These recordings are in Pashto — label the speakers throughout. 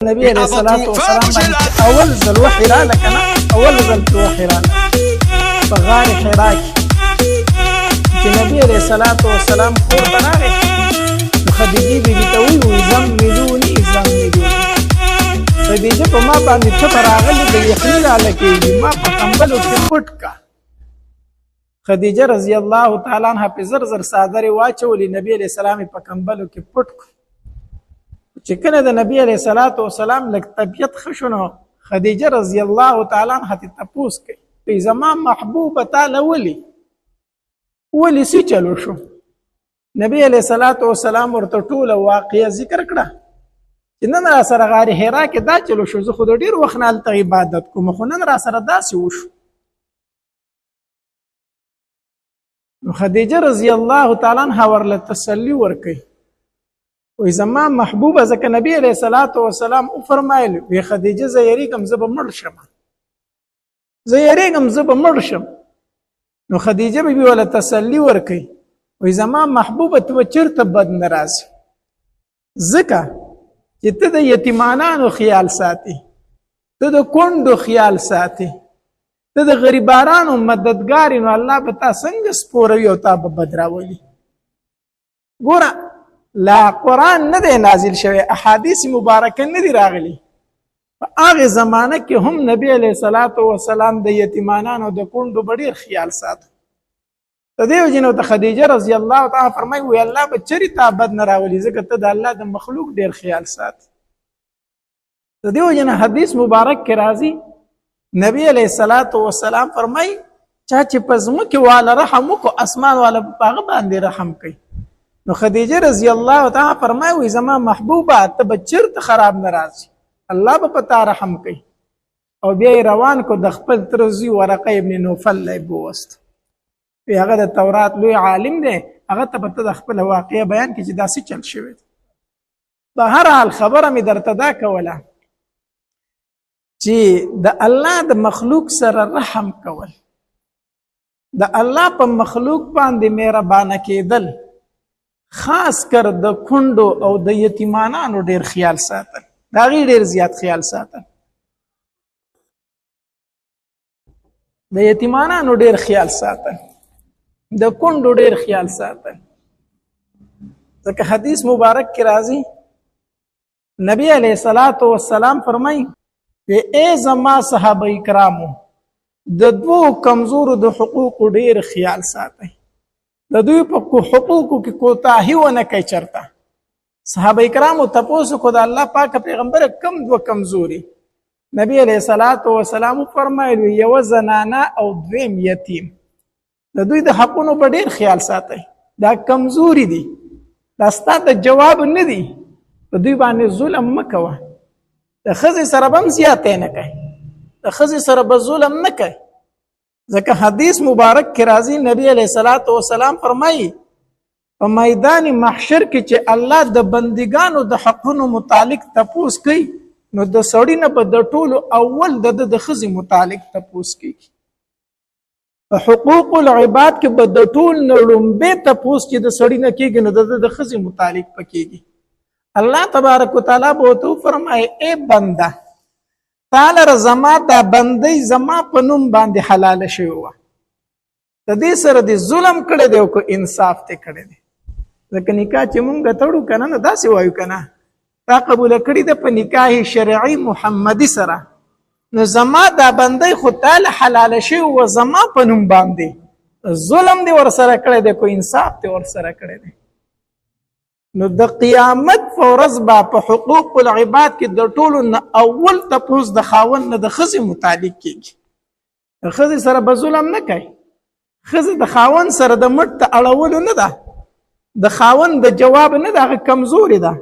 Speaker 1: نبی علیہ الصلوۃ والسلام باندې اول ځل وحی رااله کنه، اول ځل په وحی رااله په غار حرا کې چې نبی علیہ الصلوۃ والسلام کور ته راغی، نو خدیجې بیبي ته وویل زملوني زملوني. خدیجه په ما باندې څه راغلي د یخني راله کېږي، ما په کمبلو کې پټ کا. خدیجه رضی الله تعالی عنها په زر زر څادرې واچولې، نبی علیہ السلام په کمبلو کې پټ کړ. چې کله د نبی علیہ الصلوۃ والسلام لږ طبیعت ښه شو، نو خدیجه رضی الله تعالی عنها ته تپوس کوي، زما محبوبه تعالی ولي ولي څه چلو شو؟ نبی علیہ الصلوۃ والسلام ورته ټوله واقعه ذکر کړه چې نن را سره غار حرا کې دا چلو شو، زه خو د ډیر وخت نه هلته عبادت کوم، خو نن را سره داسې وشو. نو خدیجه رضی الله تعالی عنها ورله تسلی ورکوي، وی زما محبوبه، ځکه نبی علیہ الصلوۃ والسلام او فرمایل، وی خدیجه زه یریږم زه به مړ شم، زه یریږم زه به مړ شم. نو خدیجه به ولا تسلی ورکوي، وی زما محبوبه ته به چېرته بد نه راځي، ځکه چې ته د یتیمانانو خیال ساتي، ته د کونډو خیال ساتي، ته د غریبانو مددګار، نو الله به تا څنګه سپوروي او تا به بد راولي. ګوره لا قرآن نه دی نازل شوی، احادیث مبارکه نه دی راغلي، په هغه زمانه کې هم نبی علیه الصلاۃ والسلام د یتیمانانو د کونډو به ډېر خیال ساته. د دې وجې نو ته خدیجه رضی الله تعالی فرمایي، وی الله به چېرې تا بد نه راولي، ځکه ته د الله د مخلوق ډېر خیال ساتي. د دې وجې نه حدیث مبارک کې راځي، نبی علیه الصلاۃ والسلام فرمایي، چا چې په ځمکې والا رحم وکړو، اسمان والا په هغه باندې رحم کوي. نو خدیجه رضی الله تعالی فرمایي، وی زما محبوبه ته به چېرته خراب نه راځي، الله به په تا رحم کوي. او بیا یې روان کو د خپل تره زوی ورقه ابن نوفل له یې بووست، وی هغه د تورات لوی عالم دی، هغه ته به ته د خپل واقعه بیان کړي چې داسې چل شوی دی. په هر حال خبره مې درته دا کوله چې د الله د مخلوق سره رحم کول، د الله په مخلوق باندې مهربانه کېدل، خاص کر د کونډو او د یتیمانانو ډیر خیال ساتل، د هغې ډیر زیات خیال ساتل، د یتیمانانو ډیر خیال ساتل، د کونډو ډیر خیال ساتل. ځکه حدیث مبارک کې راځي، نبی علیہ الصلوۃ والسلام فرمایي، ای زما صحابه کرامو، د دوو کمزورو د حقوقو ډیر خیال ساتئ، د دوی په حقوقو کې کوتاهي ونه کوي چرته. صحابه کرامو تپوس وکړو، د الله پاک پیغمبر کم دوه کمزوري؟ نبی علیہ الصلوۃ والسلام فرمایل، یو زنانه او دویم یتیم. د دوی د حقونو په ډیر خیال ساتئ، دا کمزوري دي، دا ستا د جواب نه دي، په دوی باندې ظلم مه کوه. د ښځې سره به هم زیاتی نه کوي، د ښځې سره به ظلم نه کوي. ځکه حدیث مبارک کې راځي، نبی علیہ الصلوۃ والسلام فرمایي، په میدان محشر کې چې الله د بندګانو د حقونو متعلق تپوس کوي، نو د سړي نه به د ټولو اول د ده د ښځې متعلق تپوس کیږي. په حقوق العباد کې به د ټول نه ړومبی تپوس چې د سړي نه کیږي، نو د ده د ښځې متعلق پکېږي. الله تبارک وتعالی به ورته وفرمایي، ای بنده، تا لره زما دا بندۍ زما په نوم باندې حلاله شوې وه، د دې سره دې ظلم کړی دی او که انصاف دې کړی دی؟ ځکه نکاح چې مونږ تړو که نه، نو داسې وایو که نه، تا قبوله کړې ده په نکاح شرعي محمدي سره، نو زما دا بندۍ خو تا له حلاله شوې وه زما په نوم باندې، ظلم دې ورسره کړی دی که انصاف دې ورسره کړی دی؟ نو د قیامت په ورځ به په حقوق العباد کې د ټولو نه اول تپوس د خاوند نه د ښځې متعلق کېږي. د ښځې سره به ظلم نه کوي، ښځه د خاوند سره د مټ ته اړولو نه ده، د خاوند د جواب نه ده، هغه کمزورې ده.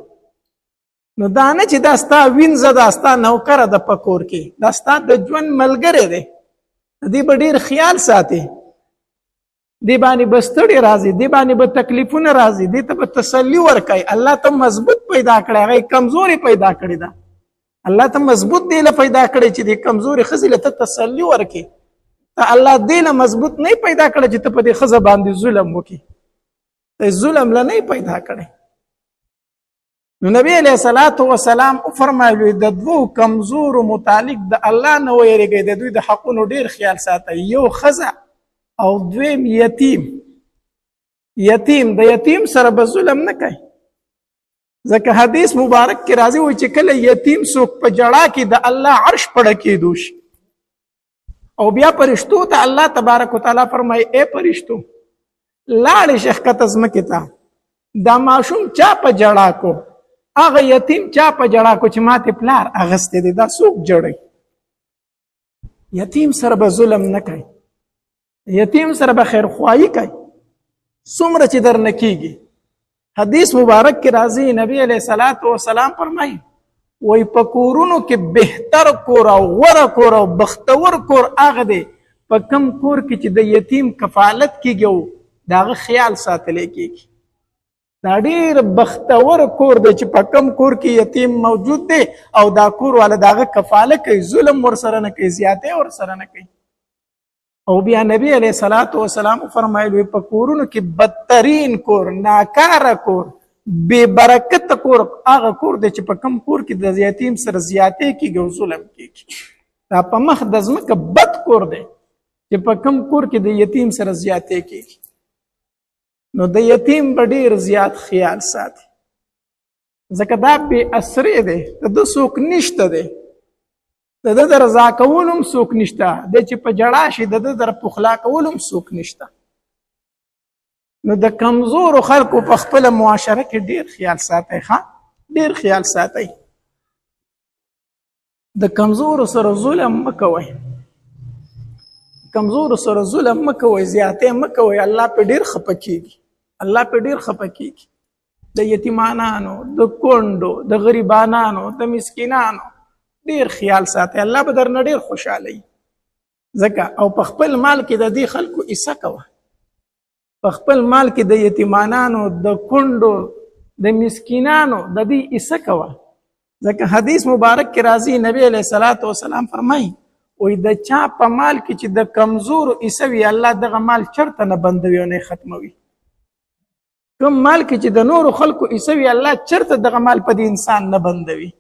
Speaker 1: نو دا نه چې دا ستا وینځه ده، ستا نوکره ده په کور کې، دا ستا د ژوند ملګری دی، دې به ډېر خیال ساتي، دې باندې به ستړي راځي، دې باندې به تکلیفونه راځي، دې ته به تسلی ورکوي. الله ته مضبوط پیدا کړی، هغه یې کمزورې پیدا کړې ده، الله ته مضبوط دې له پیدا کړی چې دې کمزورې ښځې له ته تسلی ورکړي. ته الله دې له مضبوط نه پیدا کړی چې ته په دې ښځه باندې ظلم وکړي، ته ظلم له نه پیدا کړی. نو نبی علیہ الصلوۃ والسلام او فرمایلی د دوو کمزورو متعلق د الله نه ویریږي، د دوی د حقونو ډیر خیال ساتي. یو خزه او دویم یتیم. یتیم د یتیم سره به ظلم نه کوي، ځکه حدیث مبارک کې راځي وایي چې کله یتیم څوک په جړا کې د الله عرش پړه کېدو شي، او بیا پرشتو ته الله تبارک وتعالی فرمایي ای پرشتو لاړې شي ښکته ځمکې ته، دا ماشوم چا په جړا کو، هغه یتیم چا په جړا کو چې ماته پلار اغستې دی، دا څوک جړی؟ یتیم سره به ظلم نه کوي، یتیم سره به خیرخواهي کوي څومره چې درنه کېږي. حدیث مبارک کې راځي نبی علیہ الصلوۃ والسلام فرمایي وای په کورونو کې بهتر کور او غوره کور او بختور کور هغه دی په کم کور کې چې د یتیم کفالت کېږي او د هغه خیال ساتلی کېږي. دا ډېر بختور کور دی چې په کم کور کې یتیم موجود دی او دا کور والا د هغه کفاله کوي، ظلم ورسره نه کوي، زیاتی ورسره نه کوي. او بیا نبی علیہ الصلوۃ والسلام فرمایلی په کورونو کې بدترین کور، ناکاره کور، بے برکت کور هغه کور دی چې په کم کور کې د یتیم سره زیاتی کېږي او ظلم کېږي. دا په مخ د ځمکه بد کور دی چې په کم کور کې د یتیم سره زیاتی کېږي. نو د یتیم به ډېر زیات خیال ساتي، ځکه دا بې اسرې دی، د ده څوک نشته دی، د ده د رضا کولو هم څوک نشته دی، چې په جړا شي د ده د پخلا کولو هم څوک نشته. نو د کمزورو خلکو په خپله معاشره کې ډېر خیال ساتئ، ښه ډېر خیال ساتئ. د کمزورو سره ظلم مه کوئ، کمزورو سره ظلم مه کوئ، زیاتی مه کوئ، الله په ډېر خفه کېږي، الله په ډېر خفه کېږي. د یتیمانانو، د کونډو، د غریبانانو، د مسکینانو ډېر خیال ساتئ، الله به درنه ډېر خوشحاله وي. ځکه او په خپل مال کې د دې خلکو حصه کوه، په خپل مال کې د یتیمانانو، د کونډو، د مسکینانو د دې حصه کوه. ځکه حدیث مبارک کې راځي نبی علیہ الصلوۃ والسلام فرمایي وایي د چا په مال کې چې د کمزورو حصه وي الله دغه مال چرته نه بندوي او نه ختموي. کوم مال کې چې د نورو خلکو حصه وي الله چرته دغه مال په دې انسان نه بندوي،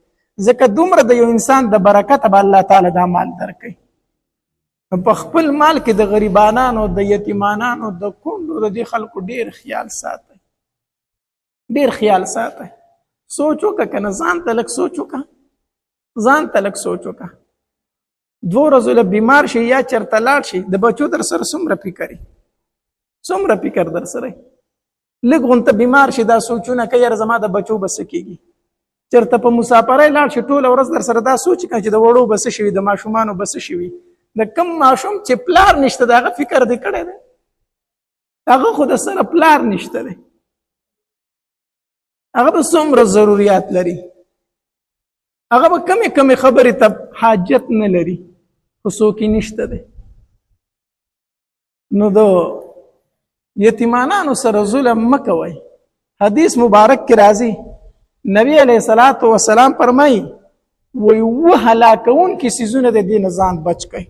Speaker 1: ځکه دومره د یو انسان د برکت به الله تعالی دا مال درکوي. په خپل مال کې د غریبانانو، د یتیمانانو، د کونډو، د دې خلکو ډېر خیال ساتئ، ډېر خیال ساتئ. سوچ وکړه که نه، ځان ته لږ سوچ وکړه، ځان ته لږ سوچ وکړه. دوه ورځو له بیمار شي یا چېرته لاړ شي، د بچو در سره څومره فکر وي، څومره فکر در سره. لږ غونته بیمار شي دا سوچونه کوي یاره زما د بچو به څه کېږي. چېرته په مسافرۍ لاړ شي ټوله ورځ در سره دا سوچ کوي چې د وړو به څه شوي، د ماشومانو به څه شوي. د کم ماشوم چې پلار نشته د هغه فکر دې کړی دی، هغه خو د سره پلار نشته دی، هغه به څومره ضروریات لري، هغه به کمې کمې خبرې ته حاجت نه لري، خو څوک یې نشته دی. نو د یتیمانانو سره ظلم مه کوئ. حدیث مبارک کې راځي نبی علیہ الصلوۃ والسلام فرمایي وایي اووه هلاکوونکي څیزونه د دې نه ځان بچ کړئ.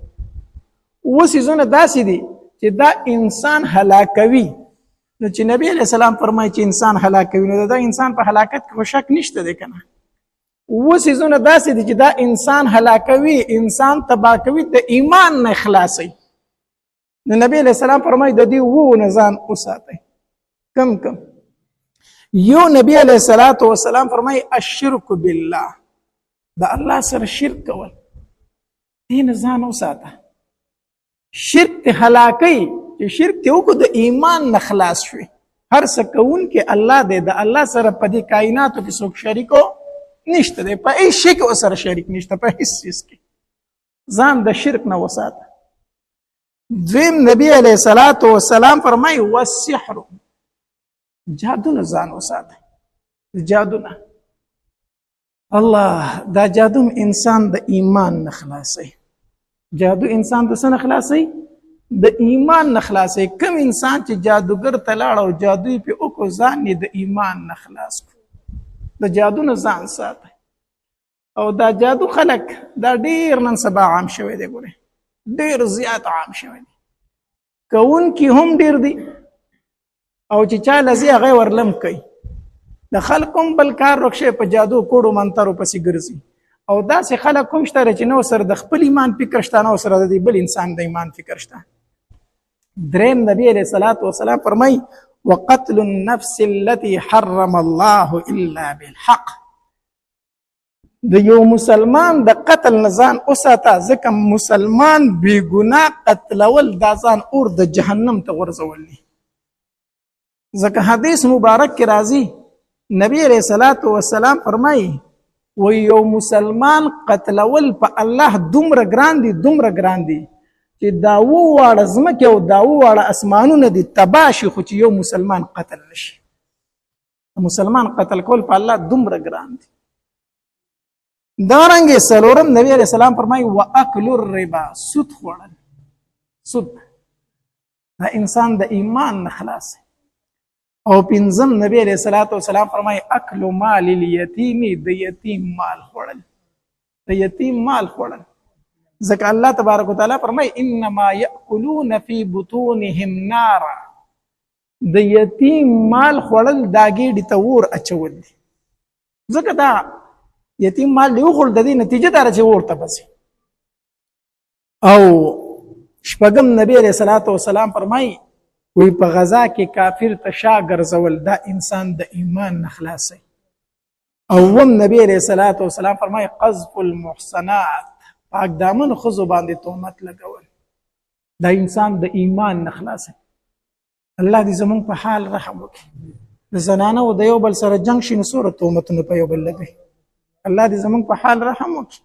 Speaker 1: اووه څیزونه داسې دي چې دا انسان هلاکوي. نو چې نبی علیہ السلام فرمایي چې انسان هلاکوي، نو دا انسان په هلاکت کې خو شک نشته دی که نه. اووه څیزونه داسې دي چې دا انسان هلاکوي، انسان تباه کوي، د ایمان نه خلاصوي. نو نبی علیہ السلام فرمایي د دې اوو نه ځان وساتئ. کم کم یو نبی علیہ الصلوۃ والسلام فرمایي الشرک بالله، د الله سره شرک کول، دې نه ځان وساته. شرک ته هلاکوي، چې شرک ته وکړو د ایمان نه خلاص شوي. هر څه کوونکی الله دی، د الله سره په دې کائناتو کې څوک شریکو نشته دی، په هیڅ شي کې ورسره شریک نشته، په هیڅ څیز کې. ځان د شرک نه وساته. دویم نبی علیہ الصلوۃ والسلام فرمایي والسحر، جادو نه ځان وساته. جادو نه، الله دا جادو انسان د ایمان نه خلاصوي. جادو انسان د څه نه خلاصوي؟ د ایمان نه خلاصوي. کوم انسان چې جادوګر ته لاړ او جادو یې پرې وکړو، ځان یې د ایمان نه خلاص کړو. د جادو نه ځان ساته. او دا جادو خلک دا ډېر نن سبا عام شوی دی، ګورئ ډېر زیات عام شوی دی، کوونکي هم ډېر دي، او چې چا له ځي هغه ورلم کوي. د خلکو هم بل کار ورک شوی، په جادو کوډو منترو پسې ګرځي. او داسې خلک هم شته چې نه سره د خپل ایمان فکر شته، نه سره د بل انسان د ایمان فکر شته. دریم نبی علیہ الصلوۃ والسلام فرمای وقتل النفس التي حرم الله الا بالحق. د یو مسلمان د قتل نه ځان وساته، ځکه مسلمان بې ګناه قتلول دا ځان اور د جهنم ته غورځول دي. ځکه حدیث مبارک کې راځي نبی علیہ الصلوۃ والسلام فرمایي و یو مسلمان قتلول په الله دومره ګران دي، دومره ګران دي چې دا واړه ځمکه او دا واړه اسمانونه دي تباه شي، خو چې یو مسلمان قتل نشي. مسلمان قتل کول په الله دومره ګران دي. دارنګه څلورم نبی علیہ السلام فرمایي واکل الربا، سود خوړل. سود دا انسان د ایمان نه خلاص. او پنځم نبی علیہ الصلوۃ والسلام فرمایي اکل مال الیتیم، د یتیم مال خوړل، د یتیم مال خوړل. ځکه الله تبارک وتعالی فرمایي انما یاکلون فی بطونهم نارا، د یتیم مال خوړل دا ګېډې ته اور اچول دي. ځکه دا یتیم مال دی وخوړل، د دې نتیجه دا چې اور ته بځي. او شپږم نبی علیہ الصلوۃ والسلام فرمایي وی په غزا کې کافر ته شا ګرځول دا انسان د ایمان نه خلاصوي. او اووم نبی علیہ الصلوۃ والسلام فرمایي قذف المحصنات، پاک دامن ښځو باندې تهمت لګول دا انسان د ایمان نه خلاصوي. الله دې زمونږ په حال رحم وکړي. د زنانو د یو بل سره جنګ شي نو څومره تهمتونه په یو بل لګوي. الله دې زمونږ په حال رحم وکړي.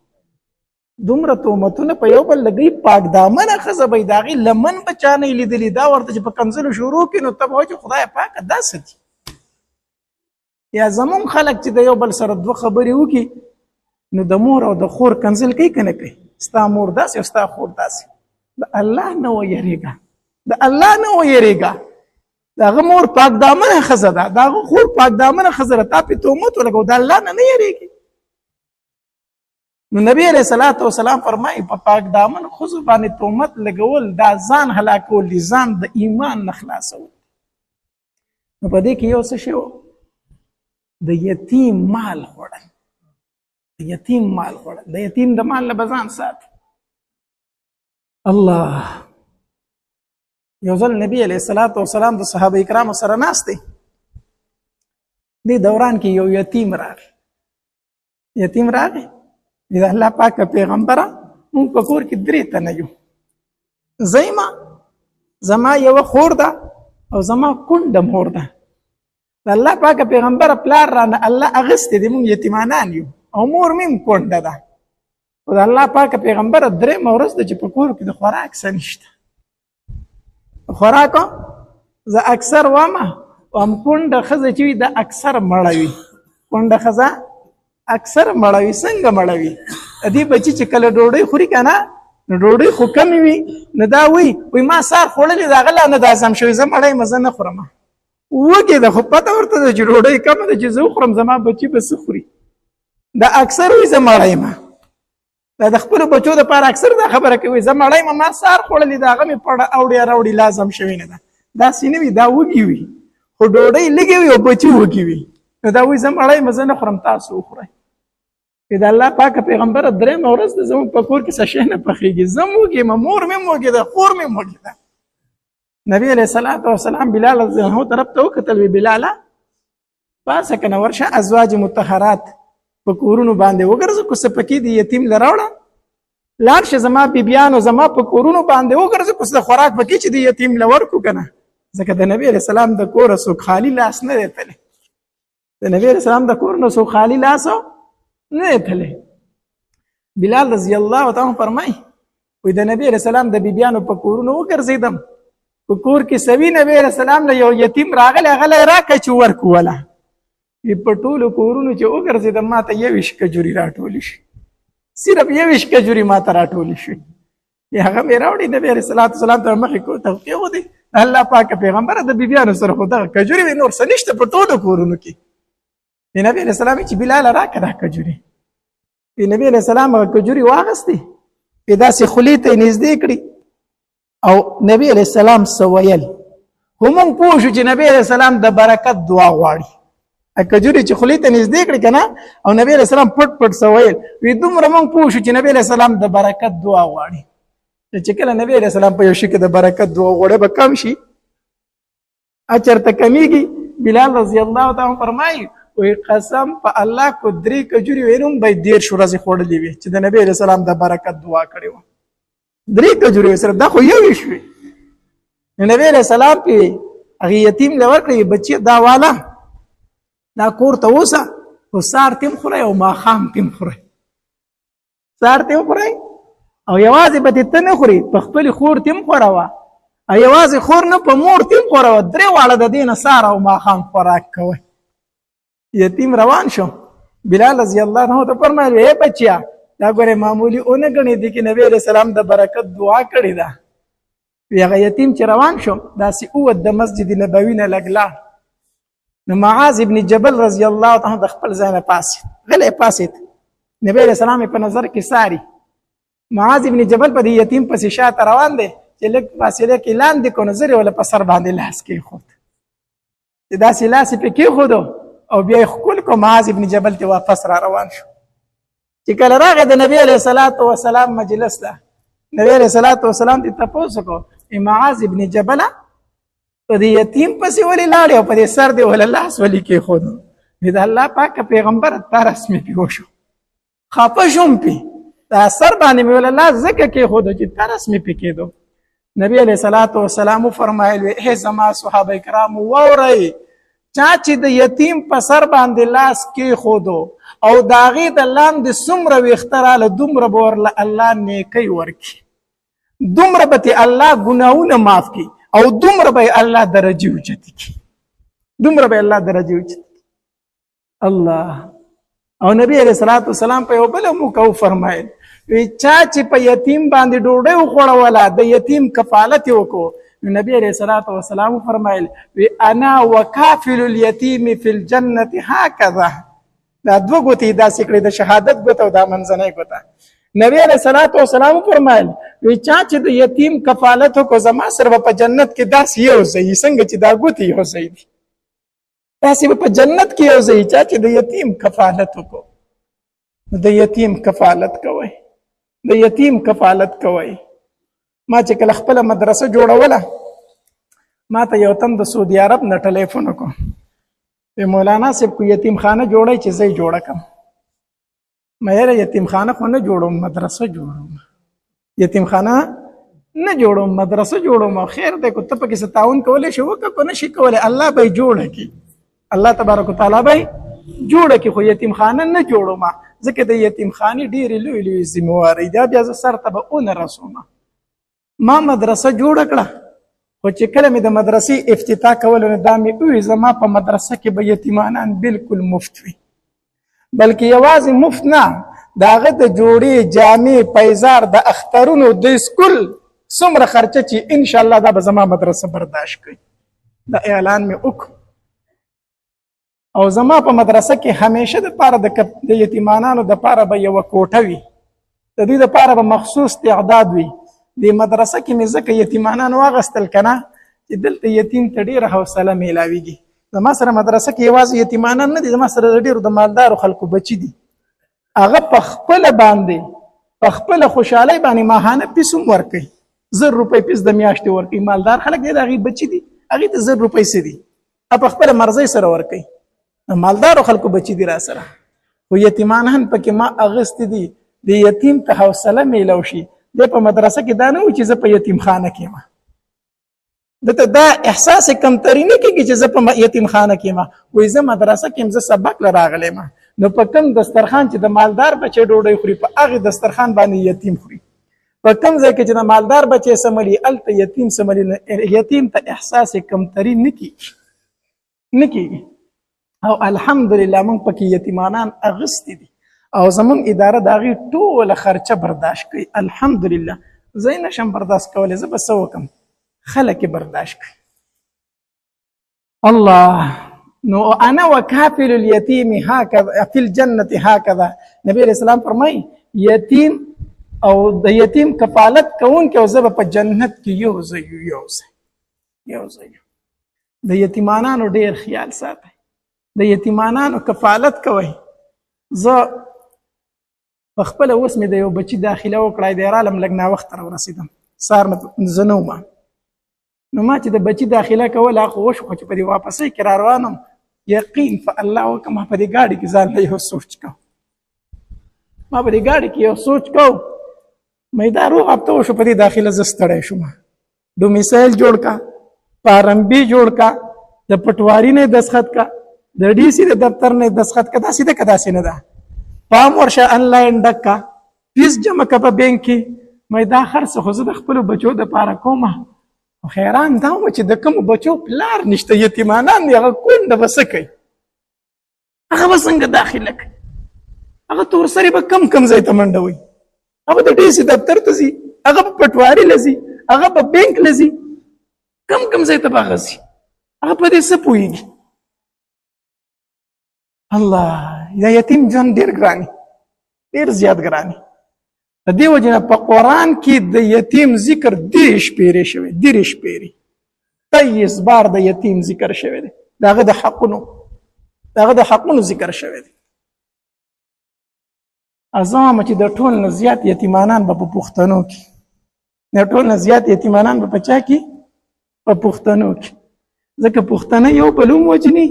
Speaker 1: دومره تهمتونه په یو بل لګوي، پاک دامنه ښځه به یې د هغې لمن به چا نه لیدلي، دا ورته چې په کنځلو شروع کړي نو ته به وایې چې خدای پاکه دا څه دي. یا زمونږ خلک چې د یو بل سره دوه خبرې وکړي نو د مور او د خور کنځل کوي که نه کوي؟ ستا مور داسې او ستا خور داسې. د الله نه ویرېږه، د الله نه ویرېږه. د هغه مور پاک دامنه ښځه ده، د هغه خور پاک دامنه ښځه ده، تا پرې تهمت ولګوه، د الله نه نه یریږي. نو نبی علیہ الصلوۃ والسلام فرمایي په پاک دامن ښځو باندې تهمت لګول دا ځان هلاکول دي، ځان د ایمان نه خلاصول. نو په دې کې یو څه شی و، د یتیم مال خوړل، د یتیم مال خوړل، د یتیم د مال نه به ځان ساتي. الله. یو ځل نبی علیہ الصلوۃ والسلام د صحابه کرامو سره ناست دی، دې دوران کې یو یتیم راغی. یتیم راغی، د الله پاک پیغمبره مونږ په کور کې درې تنه یو، زه یم، زما یوه خور ده او زما کونډه مور ده. د الله پاک پیغمبره پلار رانه الله اخیستی دی، مونږ یتیمانان یو او مور مې هم کونډه ده. خو د الله پاک پیغمبره درېیمه ورځ ده چې په کور کې د خوراک څه نشته. خوراک زه اکثر وامه وام کونډه ښځه چې وي دا اکثر مړه وي، کونډه ښځه اکثر مړه وي. څنګه مړه وي؟ د دې بچي چې کله ډوډۍ خوري که نه، نو ډوډۍ خو کمې وي، نو دا وایي وایي ما سهار خوړلې ده، هغه لا نه ده هضم شوې، زه مړه یم، زه نه خورم. وږې ده خو پته ورته ده چې ډوډۍ کمه ده، چې زه وخورم زما بچي به څه خوري. دا اکثر وایي زه مړه یم. دا د خپلو بچو دپاره اکثر دا خبره کوي، زه مړه یم، ما سهار خوړلې ده، هغه مې پړه اوړي راوړي لا هضم شوې نه ده. داسې نه وي، دا وږي وي خو ډوډۍ لږې وي او بچي وږي وي، نو دا وایي زه مړه یم، زه نه خورم، تاسو وخورئ. د الله پاک پیغمبره درېیمه ورځ ده زموږ په کور کې څه شی نه پخېږي، زه وږې یم، مور مې هم وږې ده، خور مې هم وږې ده. نبی علیه الصلاة والسلام بلال رضی الله عنه طرف ته وکتل، وی بلاله پاڅه که نه ورشه ازواج مطهرات په کورونو باندې وګرځه، که څه پکې دي یتیم له راوړه، لاړ شه زما بیبیانو زما په کورونو باندې وګرځه، که څه د خوراک پکې چې دي یتیم له ورکړو که نه. ځکه د نبی علیه السلام د کوره څوک خالي لاس نه دی تللی، د نبی علیه السلام د کور نه څوک خالي لاس نه دی تللی. بلال رضی الله تعالی فرمایي وایي د نبی علیه السلام د بیبیانو په کورونو وګرځېدم، په کور کې سوي نبی علیه السلام له یو یتیم راغلی، هغه له یې راکړه چې ورکوله. په ټولو کورونو چې وګرځېدم ما ته یوویشت کجوري راټولې شوې، صرف یوویشت کجوري ما ته راټولې شوې. هغه مې راوړې نبی علیه الصلاة والسلام ته مخې کو ته کېښودې. الله پاک پیغمبره د بیبیانو سره خو دغه کجوري وې، نور څه نشته په ټولو کورونو کې. نبی علیه السلام چې بلاله راکړه دا کجوري. نبی علیه السلام هغه کجوري واخیستې، داسې خولې ته یې نږدې کړې او نبی علیه السلام څه ویل، خو موږ پوه شو چې نبی علیه السلام د برکت دعا غواړي. کجوري چې خولې ته نږدې کړې که نه، او نبی علیه السلام پټ پټ څه ویل، وی دومره موږ پوه شو چې نبی علیه السلام د برکت دعا غواړي. چې کله نبی علیه السلام په یو شي کې د برکت دعا غواړي، به کم شي؟ اچرته کمیږي؟ بلال رضی الله تعالی فرمایي، وی قسم په الله کو درې کجوري وینم به 30 ورځې خوړلې وي چې د نبی علیه السلام د برکت دعا کړې وه. درې کجوري سره دا خو یوې شوې. نبی علیه السلام پې هغې یتیم له ورکړې، بچي دا والا دا کور ته اوسه، خو سهار تیم خورئ او ماښام تیم خورئ، سهار تیم خورئ او یوازې به دې ته نه خوري، په خپلې خور تیم خوروه، او یوازې خور نه، په مور تیم خوروه، درې واړه د دې نه سهار او ماښام خوراک کوئ. یتیم روان شو. بلال رضی الله عنه ته فرمایل، ای بچیا، دا ګوره معمولي ونه ګڼې، دي کې نبی علیه السلام د برکت دعا کړې ده. هغه یتیم چې روان شو، داسې اووت د مسجد نبوي نه لږ لاړ، نو معاذ ابن جبل رضی الله تعالی د خپل ځای نه پاڅېد، غلی پاڅېد. نبی علیه السلام یې په نظر کې څاري. معاذ ابن جبل په دې یتیم پسې شاته روان دی، چې لږ فاصله کې لاندې کو، نو زر یې وله په سر باندې لاس کېښود، چې داسې لاس یې پرې کېښودو او بیا یې ښکل کړو. معاذ ابن جبل ته واپس را روان شو. چې کله راغی د نبی علیه الصلاة والسلام مجلس ته، نبی علیه الصلاة والسلام دې تپوس وکړو، معاذ ابن جبل په دې یتیم پسې ولې لاړې او په دې سر دې ولې لاس ولې کېښودو؟ وی د الله پاک پیغمبر، ترس مې پې وشو، خفه شوم پې، دا سر باندې مې ولې لاس ځکه کېښودو چې ترس مې پې کېدو. نبی علیه الصلاة والسلام وفرمایل، ای زما صحابه کرام واورئ، چا چې د یتیم په سر باندې لاس کېښودو او د هغې د لاندې څومره ویښته راله، دومره به ورله الله نیکۍ ورکړي، دومره به ترې الله ګناهونه معاف کړي، او دومره به الله درجې اوچتې کړي، دومره به الله درجې اوچتې کړي. الله. او نبی علیه الصلاة والسلام په یو بله موقع وفرمایل، وی چا چې په یتیم باندې ډوډۍ وخوړوله، د یتیم کفالت یې وکړو، نبی علیه الصلاة والسلام وفرمایل، وی انا وکافل الیتیم فی الجنة هکذا. دا دوه ګوتې داسې کړې، د شهادت ګوته او دا منځنۍ ګوته. نبی علیه الصلاة والسلام وفرمایل، وی چا چې د یتیم کفالت وکړو، زما سره به په جنت کې داسې یو ځای، څنګه چې دا ګوتې یو ځای دي، داسې به په جنت کې یو ځای، چا چې د یتیم کفالت وکړو. د یتیم کفالت کوئ، د یتیم کفالت کوئ. ما چې کله خپله مدرسه جوړوله، ما ته یو تن د سعودي عرب نه ټلیفون وکړو، وی مولانا صاحب کو یتیم خانه جوړی چې زه یې جوړه کړم. ما یاره یتیم خانه خو نه جوړوم، مدرسه جوړوم، یتیم خانه نه جوړوم، مدرسه جوړوم. خیر دی، که ته پکې څه تعاون کولی شې وکړه، که نه شې کولی الله به یې جوړه کړي، الله تبارک وتعالی به یې جوړه کړي، خو یتیم خانه نه جوړوم، ځکه د یتیم خانې ډېرې لویې لویې ذمهوارۍ دا بیا زه سر ته به ونه رسوم. ما مدرسه جوړه کړه، خو چې کله مې د مدرسې افتتاح کوله، نو دا مې وویل زما په مدرسه کې به یتیمانان بالکل مفت وي، بلکې یوازې مفت نه، د هغه د جوړې، جامې، پیزار، د اخترونو، د سکول څومره خرچه چې انشاءالله دا به زما مدرسه برداشت کوي. دا اعلان مې وکړو. او زما په مدرسه کې همیشه د پاره د یتیمانانو د پاره به یوه کوټه وي، د دوی د پاره به مخصوص تعداد وي. د مدرسه کې مې ځکه یتیمانان واغستل که نه چې دلته یتیم ته ډېره حوصله میلاویږي. زما سره مدرسه کې یوازې یتیمانان نه دي، زما سره د ډېرو د مالدارو خلکو بچي دي. هغه په خپله باندې په خپله خوشحالۍ باندې ماهانه پیس هم ورکوي، 1000 روپۍ پیس د میاشتې ورکوي. مالدار خلک دي، د هغې بچي دي، هغې ته 1000 روپۍ څه دي، په خپله مرضۍ سره ورکوي. مالدارو خلکو بچي دي را سره، خو یتیمان هم پکې ما اغستې دي. د یتیم ته حوصله میلاو شي. دی په مدرسه کې دا نه و چې زه په یتیم خانه کې یم، ده ته دا احساس کمتري نه کېږي چې زه په یتیم خانه کې یم. وایي زه مدرسه کې یم، زه سبق له راغلی یم. نو په کوم دسترخوان چې د مالدار بچی ډوډۍ خوري، په هغې دسترخوان باندې یتیم خوري. په کوم ځای کې چې د مالدار بچی سملي، هلته یتیم سملي. یتیم ته احساس کمتري نه کېږي، نه کېږي. او الحمدلله موږ پکې یتیمانان اغستې دي، او زموږ اداره د هغې ټوله خرچه برداشت کوي. الحمدلله زه یې نشم برداشت کولی، زه به څه وکړم، خلک یې برداشت کوي. الله. نو انا وکافل الیتیم هکذا فی الجنة هکذا. نبی علیہ السلام فرمایي یتیم او د یتیم کفالت کوونکی او زه به په جنت کې یو ځای یو، یو ځای، یو ځای. د یتیمانانو ډېر خیال ساتئ. د یتیمانانو کفالت کوئ. زه په خپله اوس مې د یو بچي داخله وکړه، دی رالم لږ ناوخته راورسېدم، سهار نه زه نه وم. نو ما چې د بچي داخله کوله هغه خو وشو، خو چې په دې واپسۍ کې را روان وم، یقین په الله وکړه ما په دې ګاډي کې ځان له یو سوچ کو، ما په دې ګاډي کې یو سوچ کو، مې دا روغ هفته وشو په دې داخله زه ستړی شوم. ډومیسایل جوړ کا، فارم بي جوړ کا، د پټواري نه دستخط کا، د ډي سي د دفتر نه دستخط کا، داسې ده که داسې نه ده؟ پام ورشه انلاین ډک کا، فیس جمع کا په بانک کې. مې دا هر څه خو زه د خپلو بچو دپاره کوم. خو حیران دا وم چې د کومو بچو پلار نشته، یتیمانان دي، هغه کونډه به څه کوي؟ هغه به څنګه داخله کوي؟ هغه تور سرې به کم کم ځای ته منډه وهي، هغه د ډي سي دفتر ته ځي، هغه به پټواري له ځي، هغه به بانک له ځي، کم کم ځای ته به هغه ځي، هغه په دې څه پوهېږي؟ الله، دا یتیم ژوند ډېر ګران دی، ډېر زیات ګران دی. د دې وجې نه په قرآن کې د یتیم ذکر 30 پیرې شوی، 30 پیرې، 23 بار د یتیم ذکر شوی دی، د هغه د حقونو، د هغه د حقونو ذکر شوی دی. ازام چې د ټول نه زیات یتیمانان به په پښتنو کې، د ټول نه زیات یتیمانان به په چا کې؟ په پښتنو کې. ځکه پښتانه یو بل هم وژني،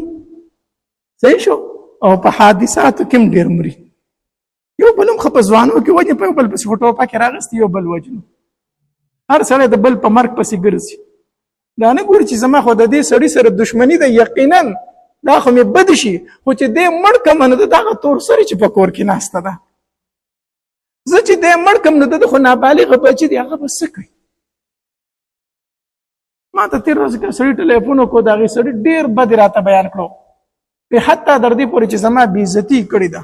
Speaker 1: صحیح شو، او په حادثاتو کې هم ډېر مري. یو بل هم ښه په ځوانو کې وژني، په یو بل پسې خو ټوپک یې راغستی، یو بل وژنو. هر سړی د بل په مرګ پسې ګرځي، دا نه ګوري چې زما خو د دې سړي سره دښمني ده، یقینا دا خو مې بد شي، خو چې دی مړ کړم نو د دغه تور سري چې په کور کې ناسته ده، زه چې دی مړ کړم نو د ده خو نابالغه بچي دی، هغه به څه کوي؟ ما ته تېره ورځ که سړي ټلیفون وکړو، د هغې سړي ډېر بد یې راته بیان کړو، په حتی در دې پورې چې زما بېعزتي یې کړې ده.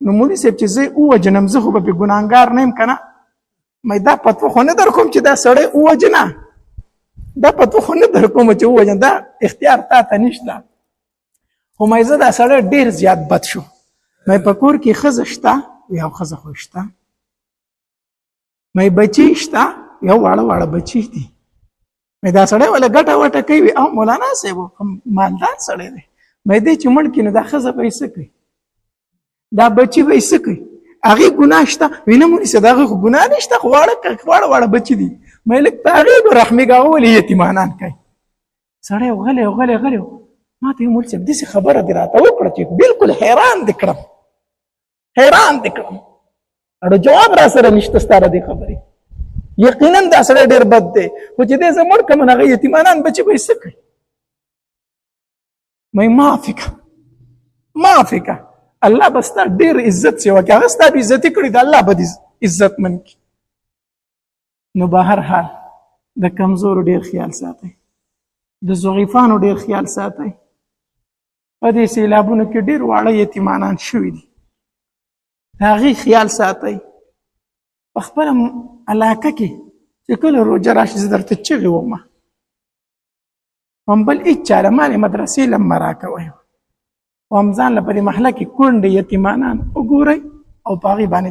Speaker 1: نو مولوي صاحب چې زه یې ووژنم، زه خو به پرې ګناهګار نه یم که نه؟ مې دا فتوا خو نه در کوم چې دا سړی ووژنه، دا فتوا خو نه در کوم چې ووژنه، دا اختیار تا ته نشته. خو مې زه دا سړی ډېر زیات بد شو. مې په کور کې ښځه شته، یو ښځه خو شته، مې بچي شته، یو واړه واړه بچي دي. مې دا سړی وله ګټه وټه کوي، او مولانا صاحب مالدار سړی دی. مې دی چې مړ کړي نو دا ښځه به یې څه کوي؟ دا بچي به یې څه کوي؟ هغې ګناه شته؟ وي نه مولوي صاحب، د هغې خو ګناه نشته، خو واړه واړه واړه بچي دي. مې لږ په هغې به رحمېږه، هغه ولې یتیمانان کوي؟ سړی غلی غلی غلی ما ته یې مولوي صاحب داسې خبره دې راته وکړه چې بالکل حیران دې کړم، حیران دې کړم، اړو جواب را سره نشته ستا د دې خبرې. یقینا دا سړی ډېر بد دی، خو چې دی زه مړ کړم نو هغه یتیمانان بچي به یې څه کوي؟ مې معافي کړه، معافي کړه، الله به ستا ډېر عزت سیوا کړي، هغه ستا بې عزتي کړې ده، الله به دې عزت من کړي. نو به هر حال د کمزورو ډېر خیال ساتئ، د ضعیفانو ډېر خیال ساتئ. په دې سیلابونو کې ډېر واړه یتیمانان شوي دي، د هغې خیال ساتئ. په خپله علاقه کې چې کله روژه راشي زه درته چغې وم، هم بل هېچا له مالې مدرسې له مه راکوئ، هم ځان له په دې محله کې کونډې یتیمانان وګورئ او په هغې باندې